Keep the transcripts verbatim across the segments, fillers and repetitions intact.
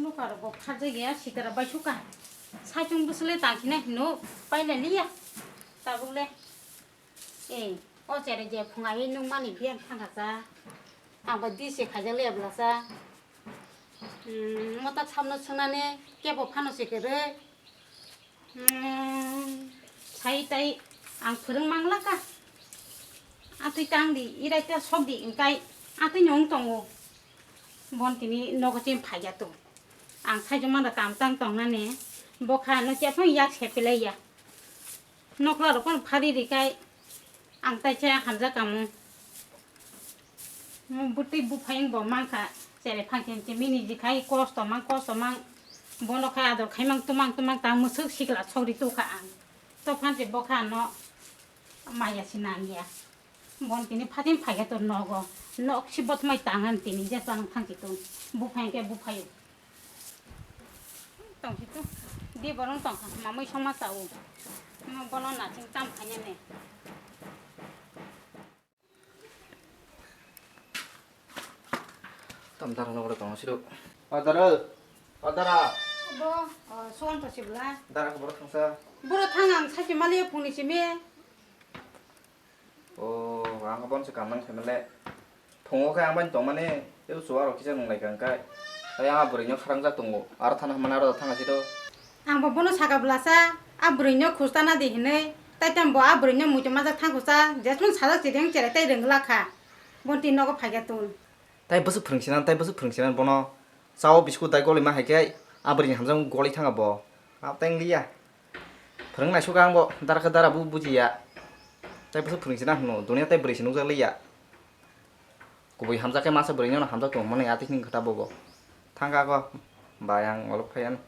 Suka rok bo pharjak ya, sitara bai suka. Saichung bwswk le tang khina hino, paina liya. Tabuk le. Eh, o chere je phungai nung mani biang thangkha cha. Ang bai di se khaijak le ebla cha. Hmm, mo tak samno swngnani kebo phano se kwrwi. Hmm, sai tai ang phwrwng manglaka. Atwi tang di, irai ta sok di, engkai atwi no wng tongo. Bon tini nogo chini phaiya to. Ang sai jumanda tam tang tongnani. Bokha no chepang yak sepilai ya. Nokla rok phano phari rikai. Ang tai cha hamjak kamo. Bwtwi buphayung bo mankha, chere phangkhe mini jikhai kosto mang, kosto mang. Bono khai ador khaimang tumang tumang tang mwswk sikla sogri tukha ang. To phanche bokha no maya sinangya. Bon tini phatin phaikhe to nogo. Nok si botmai tangan tini je tang thangchi tong. Buphayung khe buphayung. Tongsi tu. Di borong tongkha mamui songma tao. Bono naching tam khainani. Tam dara no tongo siro. O dara. O dara. Bo, o, suan to sibla. Dara ko boro thangsa. Boro thang ang sake maliya phungni simi. O, ang bon se kam nang khaimale. Phungo khe ang bai tongmani, tei chuwa rok kisa nung lai kha hwnkhe. Tei ang a bwrwi no kharang jak tongo. Aro thana hwnmani aro thang siro. Ang bo bono saka bwlasa, a bwrwino khustana di hinwi, taitam bo a bwrwino muitu majak thangkhusa, jesmung sajak chideng cherai tei rwngla kha. Bonti nogo phaikha tun. Tai bwswk phwrwngsinani, tai bwswk phwrwngsinani bono. Chao biscuit dai golima hai khe a bwrwini hamjakmung golai thanga bo. Abo tei wngliya. Phwrwng naisukha ang bo, dara khe dara bo bujiya. Tai bwswk phwrwngsina hwno, dunia tai bwrwi se nukjak liya. Kubui hamjak khe masa bwrwino hamjak tongo hwnmani atwini kwta bobo. Thangkha ko bai ang olok phai ano.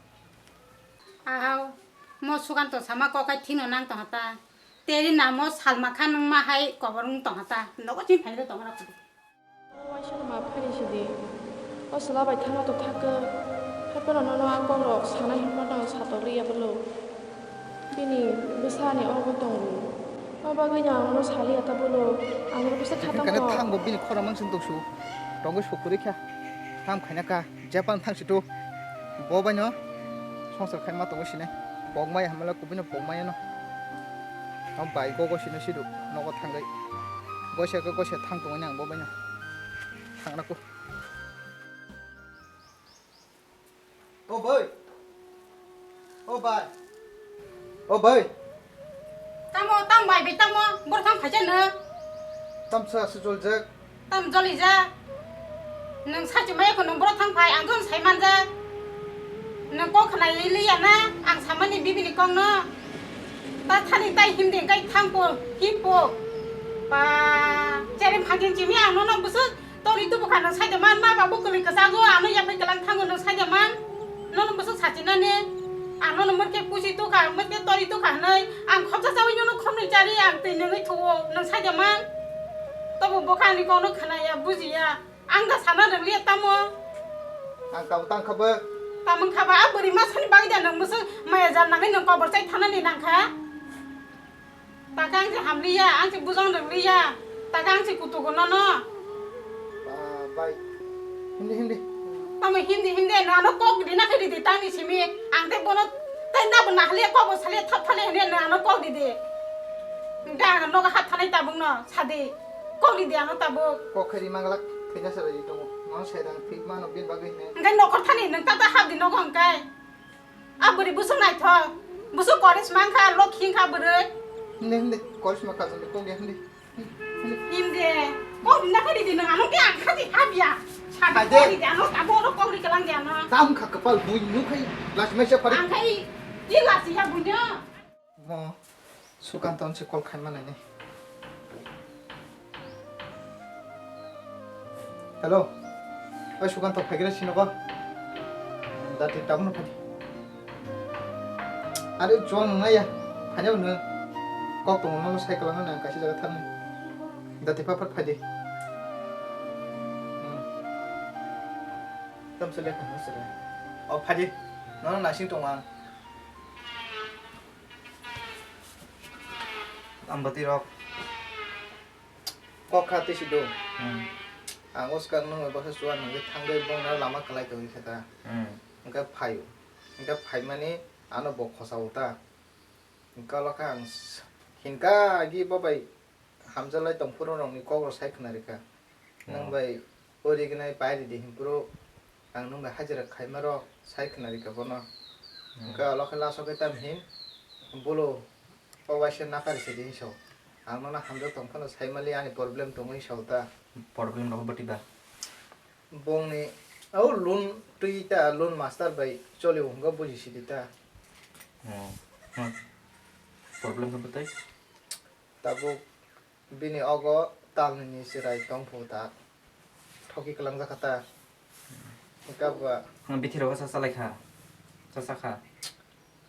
Ahao, mo Sukanto sama kokai thino nang tongha ta. Teri namo salma kha nung ma hai kobor wng tongha ta. Nogo chini phaino tongha rok. Waisa ma phani sidi. O sala bai thangma to thakhe. Haiphano nono a kok rok sanai hwnmano satok liya bolo. Bini bwsani obo tongo. O bagwino ang nono saliya ta bolo. Ang nono bwsa kha tongkha. Thangbo bini khorang mansing tongsu. Tongwi sukuri kha. Tham khaina ka. Japan thangsi to. Bo baino songsar khaima tongo sinai. Pokmaya hamala kubino pokmaya no. Ang bai gogo sino sidu. Nogo thangwi. Goisa khe goisa thang tongwi nang bo baino. Thangna ko. O bhai. O bhai. O bhai. Tamo, tamo bai bai tamo. Bor thang phaija no. Tamsa se joljak. Tam jolijak. Nwng sachi mai ko nwng bor thang phai ang don sai manja. Nwng kok khna ili ya na ang samani bibini kong no. Ta thani tai himdi kai thang po him po. Pa chere phagin chimi ang no no busuk. Tori tubu kha nwng saide man, ma babu kwlwi kwchago, ano yakni kwlang thango nwng saide man. Nono bwswk sachinani, ang nono murke pusi tukha, murke tori tukha hwnwi ang khopsa chawi nono khopnwi chari ang twi nungwi thuo, nwng saide man. Tobo bokha ani kokno khwnaya, bujiya, ang da sana rwliya tamo. Ang tamo tangkha bo. Tamo wngkha ba, a bwrwi masani bagwi da nwng bwswk maya jar nangwi nwng kobor chai thanani nangkha. Taka ang se hamliya, ang se bujang rwgliya, taka ang se kutugo nono. Ba, bai. Hindi, hindi. Tamo hindi, hindi, no ano kok rina khe ridi tangni simi, ang te bono tai nabo nahliya kok bo saliya thap thale hindi, no ano kok ridi. Hindi ang nogo hap thanai tabuk no, sadi. Kok ridi ano tabuk. Kok khe ri manglak, thina sa ridi tongo. Nono sai dang thik mano bin bagwi hine. Hindi nokor thani, nwng tata hap di nogo hwnkhe. A bwrwi bwswk naithok, bwswk korisma wngkha, lokhi wngkha bwrwi. Hindi, hindi, korisma kajol de, kok de, hindi. Hindi, kok rina khe ridi nwng ano khe ang khaji habya. Sadi kok ridi ano, abo oro kok ri kwlang de ano. Tam kha kwpal bui nuk khai, lasi mai se phari. Ang khai, di lasi ya buino. Mo. Sukanto se call khaima naini. Hello. Oi Sukanto, phaigra sino ba? Dati tabuk no phaidi. Are chwng nang ya. Phaiya no. Kok tongo no cycle no nang kaisa jaga tharni. Dati pha phat phaidi. Hmm. Tam se lekha no sere. O phaidi. No no nasing tongo ang. Ambatirok. Kok kha twi si do. Hmm. Ang o swkang nung bai bwsa chuan nungwi thangwi bongni lama kwlai tongwi khe ta. Hmm. Hwnkhe phaio. Hwnkhe phaimani ano bo khosao ta. Hwnkhe olo khe ang s-, hinkha agi bo bai hamjalai tongphuru rokni kok rok sai khna rikha. Nwng Oh. bai ori gnai pai ridi hinphuru ang nwng bai hajira khaima rok sai khna rikha bono. Hmm. Hwnkhe olo khe last o khe tam hin bulo o waisa nakari se di hinso. Ang nono hamjak tong phano sai mali ani problem tongwi sao ta. Problem rok bwtwi ba? Bongni o loan twi ta, loan master bai choli hwnba buji sidi ta. Oh. Hmm. Problem khe bwtwi? Tabuk bini ogo talnini chwrai tongphu ta. Thoki kwlangjak kha ta. Hwnkhe ba Ang bithi rogo cha chalai kha. Cha cha kha.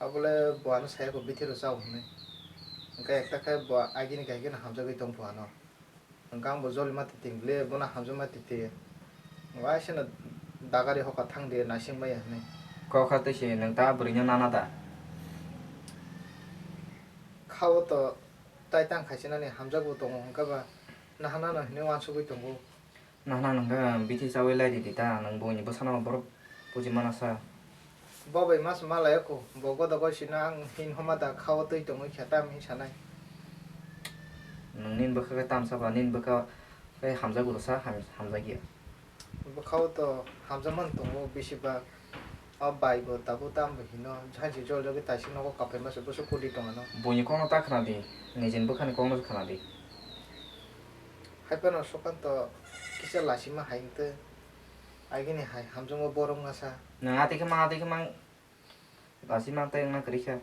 Abole bo ano saya ko bithi ro chao hwnwi. Hwnkhe ekta khe bo agini gai gana hamjagwi tongphu ano. Hwnkhe ang bo joli ma titi hingle bono hamjak ma titi. Waisa no dagari hoka thang de naising maya hwnwi. Kok kha twi se nwng ta bwrwino nana da? Kha o to tai tang khaisinani hamjak bo tongo hwnkhe ba nahana no hinwi wansugwi tongo. Nahana nwng khe bithi chawi lai ridi ta, nwng buini bwsano borok buji mana sa. Bo bai mas malai ko, bo goda goi sino ang hin homa da khao twi tongwi khe tam hin sanai. Nwng nini bwkha khe tam saba, nini bwkha khe hamjago sa, ham-, hamjagya. Bwkhao to hamjakmani tongo bisi ba. O bai bo tabuk tamo hino, jhansi jol jagwi taisik nogo kaphai masa bwswk kudi tongano. Buini kokno ta khna di, nijini bwkhani kokno khna di. Hai phano Sukanto kisa lasima hai wngtwi, agini hai hamjakma borok wngna sa. Nwng atwi khe mang, atwi khe mang, lasima tei wngna kwrwi kha.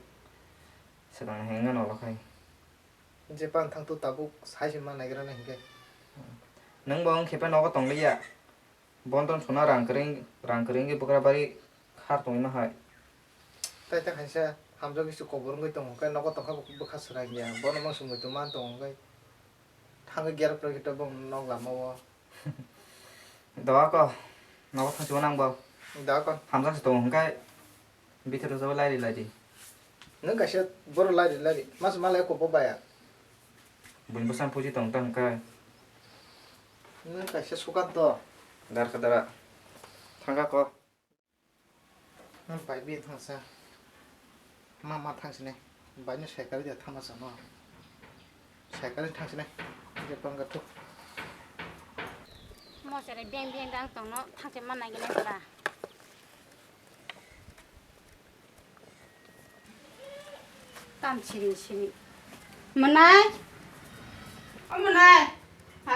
Swkang hai wngna nolo khai. Je pan thang tu tabuk sai se ma naigra na hinkhe. Nwng bo wng khe pe nogo tong liya. Bonton suna rang kwrwng, rang kwrwng khe bwkra bari khar tongwi ma hai. Tai ta kaisa hamjak kisi kobor wngwi tongo, khe nogo tongkha bwkha swrang ya. Bono mang sumui tong man tongo, khe thangwi gerok rwgwi to bong nok lama o. Doa ko, nogo thangsi bo nang bo. Doa ko. Hamjak se tongo hwnkhe. Bithi rwjagwi lairi lairi. Nwng kaisa borok lairi lairi. Mas malai ko bo baya. Buini bwsang puji tong tang kha. Nwng kaisa Sukanto. Dar kha dara. Thangkha ko. Nwng bai bi thangsa. Ma ma thangsinai. Baino saikari de thama chano. Saikari thangsinai. Je pangka thuk. Mo sere beng beng dang tongno thangse ma naiginai pura. Tam siring siring. Mwnai? O mwnai? Ha,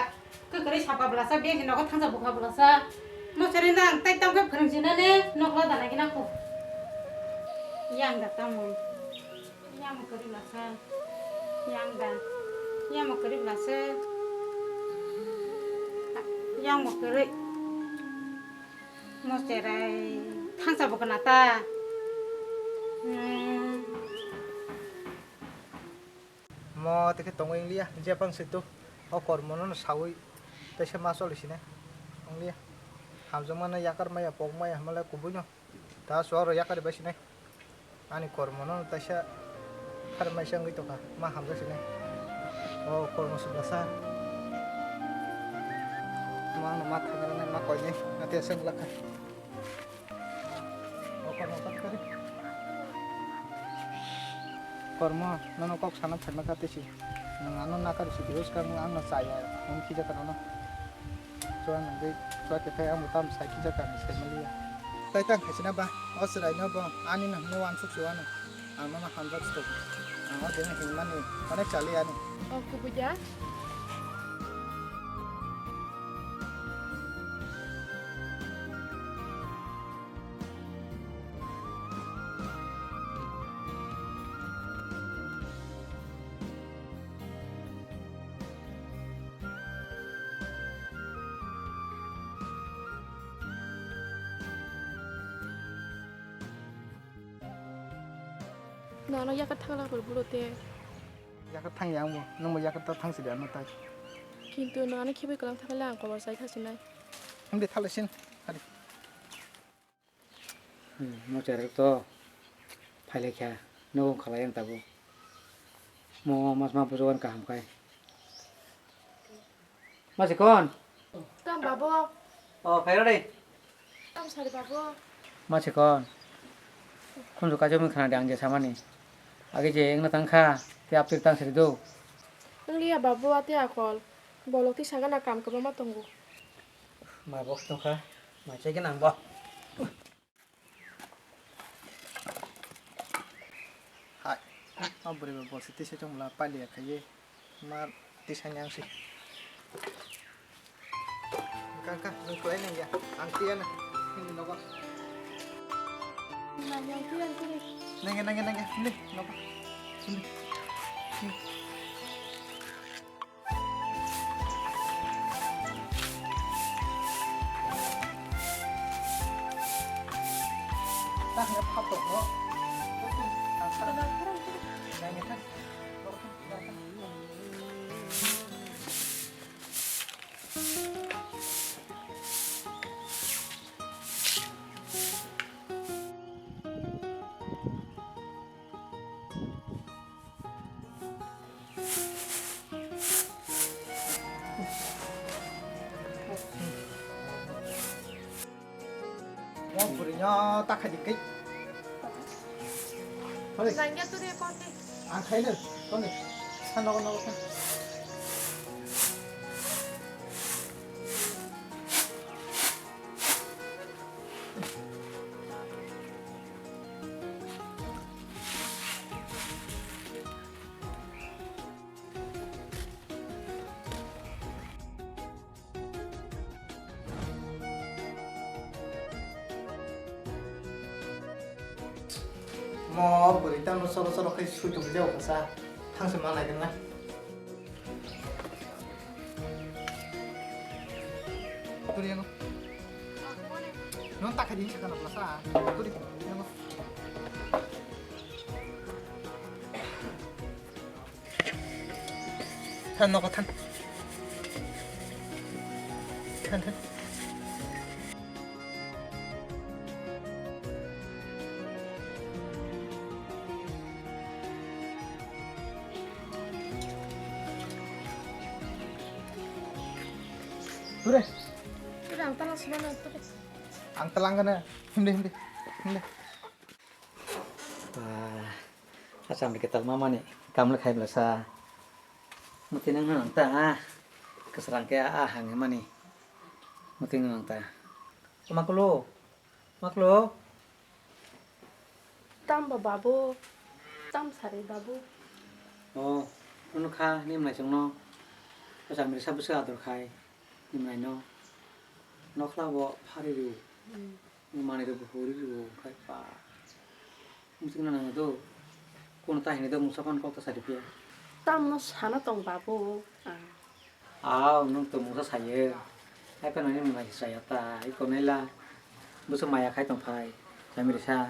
kwkwrwi sapa bwlasa, beng se nogo thangsa bukha bwlasa. Mo sere nang tai tam khe phwrwng sinane nokla dana gina kho. Yang da tamo. Yang mo kwrwi bwlasa. Yang da. Yang mo kwrwi bwlasa. Yang mo kwrwi. Mo cherai thangsa bo kana ta. Hmm. Mo tei khe tongwi wng liya, je pang se tu. O kormo no sawi tei se ma choli sine. Wng liya. Hamjakma no yakar maya, pok maya, hamle kubui no. Ta chuwak rok yakari bai sinai. Ani kormo no taisa phar maisa wngwi tongkha, ma hamjak sinai. O kormo sibla sa. Ma ano ma thagra nai, ma koi nai, ate se wngla kha. O kormo katkari. Kormo, nono kok sana phaima kha tei si. Nwng ano nakar si, bwskang ano chaya, nwng khija kha nono. Chuan nungwi chua kephai ang bo tamo sai khijak kha, sai maliya. Tai tang khaisina ba, o chwraino bo ani no hwnwi uansuk se uano. Ang nono hamjak se tongo. Ang o tini hinmani onek chali ani. O kubui da? Nono yakar thangla kwrwi bwrwi te. Yakar thang ya, nwng bo, nwng bo yakar ta thang sidi ano tai. Kintu nono khibi kwlang thangla ang kobor sai thasinai. Himdi thala sin, hari. Hmm, mo cherek to phailai kha, nogo khalai ang tabuk. Mo mas ma bujugan kaham khai. Masi kon? Tam babo. O, phairo de. Tam sari babo. Ma chikon. Khunju kaijak mui khna di ang je samani. Age je wngna tang kha, tei aptwi tang siri do. Wng liya babu, ate akol. Bolok twi sagana kam kwbangma tongo. Ma bo tong kha. Ma chai khe nang bo. Hai. O bwrwi bo bolsi tisa chwng bwla paliya khaiwi. Ma tisa nyang si. Kang kang, nwng kwlai nang ya. Ang tiya na. Nini nogo. Nang yang tiya, ang tiya. Nang ya, nang ya, nang ya. Nini nogo. Nini. Nini. Mo bwrwino ta khaidi kai. Hore. Nangya turi koti. Ang khaino, kone. Sa nogo nogo sa. Mo bwrwi tamo choro choro khe sui tong liya kasa. Thangse ma nai gana. Turi ano. Non ta khaidi sakana plasa. Turi ano. Than nogo than. Than than. Ture. Ture ang tala sima na ture. Ang tala ang kana. Himde himde. Himde. Ah, asam ri ketal mama ni kamle khai bla sa. Muti nang nang ta. Kasarang ke a hang mani. Muti nang ta. Maklo. Maklo. Tam ba babu. Tam sari babu. Oh, unu kha ni mnai chong no. Asam ri sa bwsa ador khai. Ni mnai no. Nokla bo phari ru. Hmm. Ni mani ru bo hori ru khai pa. Muchung na nang do. Kono ta hini do mungsa pan kok ta sari pia. Tamno sana tong babu. Ah. Aw, nwng to mungsa sayo. Hai phano ni mwnai saya ta, iko naila. Buso maya khai tong phai. Samiri sa,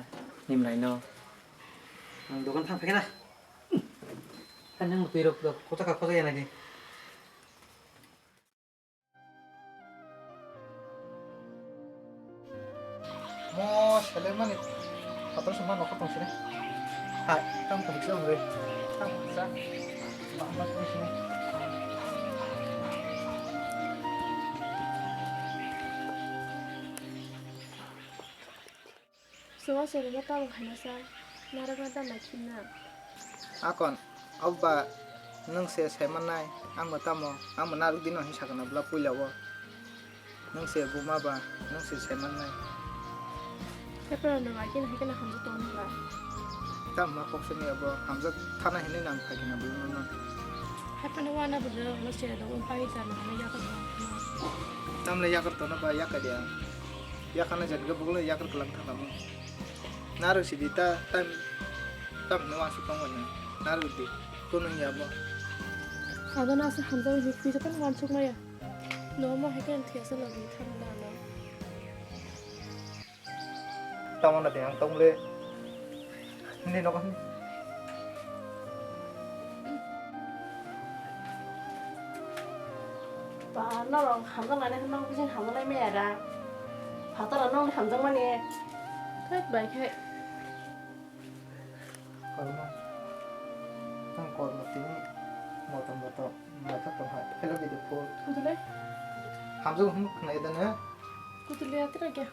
ni mwnai no. Ang dokan thang phai na. Kan nang twi rok do, kocha ka kocha ya nai. Mo seleng mani kotor songma nokho tong sini. Hai, tang tong sini bre. Tang tong sa. Ba ma tong sini. Suwa seri no tabuk haino sa, narwkna da naikhinna. Akon, obba nwng se sai mannai, ang bo tamo, ang bo narwk dino hin sakana bwla puila o. Nwng se buma ba, nwng se sai mannai. Haiphano nwng agini hai kheno hamjak tongo ba? Tamo ma kok simi abo, hamjak thana hinwi nang phai kheno bwla no. Haiphano wana bwla no se do, um pai ta nang ya ko. Tamle yakar tono ba yakar ya. Yakana jat ga boglo yakar kalang thangamo. Narwk sidi ta tam tam no wansuk tongo ni. Narwk di. Kono ya bo. Abo na sa hamjak ni pisa kan wansuk maya. No mo hai kan thiasa lagi thang da no. Tamo na de ang tong le. Hindi no kan. Ba, norok hamjaknani hwnba, bising hamjaknai maya da. Phataro nongni hamjakmani. Thwk bai khe. Kormo. Ang kormo tini motom motom naithok tong hai. Hello, video phone. Kutule? Hamjak hwn khnai da na? Kutule atra kya?